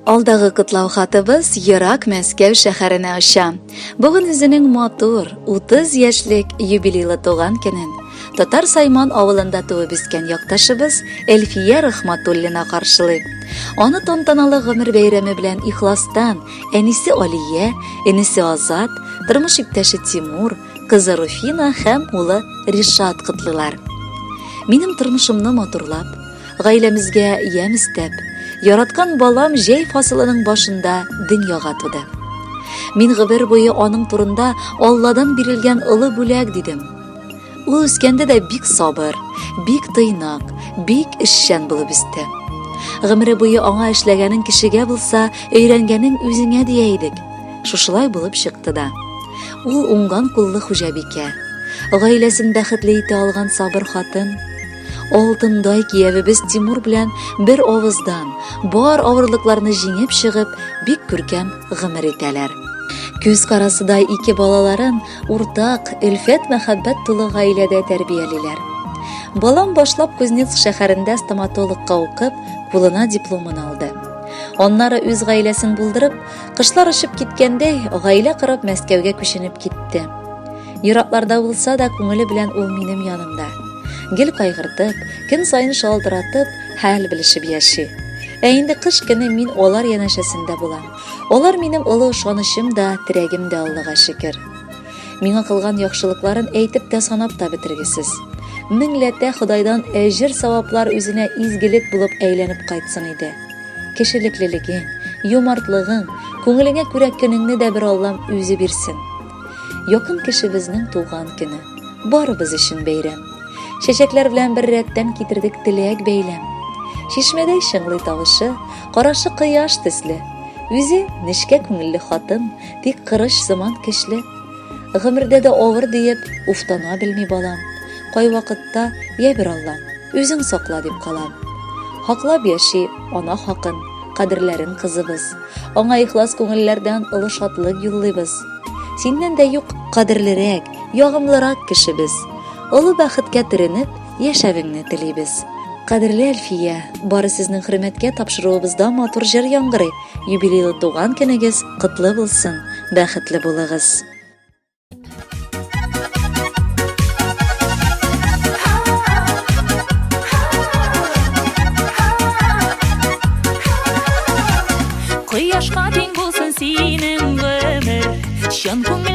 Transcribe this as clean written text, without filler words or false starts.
Алдагы котлау хатыбыз ерак Мәскәү шәһәренә оча. Бүген үзенең матур 30 яшьлек юбилейлы туган көнен Татар Сайман авылында туып үскән якташыбыз Эльфия Рахматуллина каршылый. Аны тантаналы гомер бәйрәме белән ихластан әнисе Алия, энесе Азат, тормыш иптәше Тимур, кызы Руфина һәм улы Ришат котлыйлар. Минем тормышымны матурлап, Гаиләмезгә ямь өстәп, яраткан балам җәй фасылының башында дөньяга туды. Мин гомер буе аның турында Алладан бирелгән олы бүләк дидем. Ул үскәндә дә бик сабыр, бик тыйнак, бик эшчән булып үсте. Гомере буе аңа эшләгәнең кешегә булса, өйрәнгәнең үзеңә дия идек. Шушылай булып чыкты да. Ул уңган куллы хуҗабикә. Гаиләсен бәхетле итә алган сабыр хатын. Алтындай киявебез Тимур белән бер авыздан, бар авырлыкларны җиңеп чыгып, бик күркәм гомер итәләр. Күз карасыдай ике балаларын уртак, өлфәт мәхәббәт тулы гаиләдә тәрбиялиләр. Балам башлап Кузнецк шәһәрендә стоматологка укып, кулына дипломын алды. Аннары үз гаиләсен булдырып, кышлар очып киткәндәй, гаилә корып Мәскәүгә күченеп китте. Еракларда булса да, күңеле белән ул минем янымда. Гел кайгыртып, көн саен шалтыратып, хәл белешеп яши. Ә инде кыш көне мин алар янәшәсендә булам. Алар минем олы ышанычым да, терәгем дә, Аллага шөкер. Миңа кылган яхшылыкларын әйтеп тә санап та бетергесез. Меңләтә Ходайдан әҗер-саваплар үзенә изгелек булып әйләнеп кайтсын иде. Кешелеклелегең, юмартлыгың, күңелеңә күрә көнеңне дә бер Аллам үзе бирсен. Якын кешебезнең туган көне. Барыбыз өчен бәйрәм. Чәчәкләр белән бер рәттән китердек теләк бәйләм. Чишмәдәй чыңлый тавышы, карашы кояш төсле. Үзе нечкә күңелле хатын, тик кырыч сыман көчле. Гомердә дә авыр диеп, уфтана белми балам. Кайвакытта, я бер Аллам, үзең сакла дип калам. Хаклап яши ана хакын, кадерләрен кызыбыз. Аңа ихлас күңелләрдән олы шатлык юллыйбыз. Синнән дә юк кадерлерәк, ягымлырак кешебез. Олы бәхеткә төренеп, яшәвеңне телибез. Кадерле Әлфия, бары сезнең хөрмәткә тапшыруыбызда матур җыр яңгырый. Юбилейлы туган көнегез котлы булсын, бәхетле булыгыз. Кояшка тиң булсын синең гомер, чын күңел.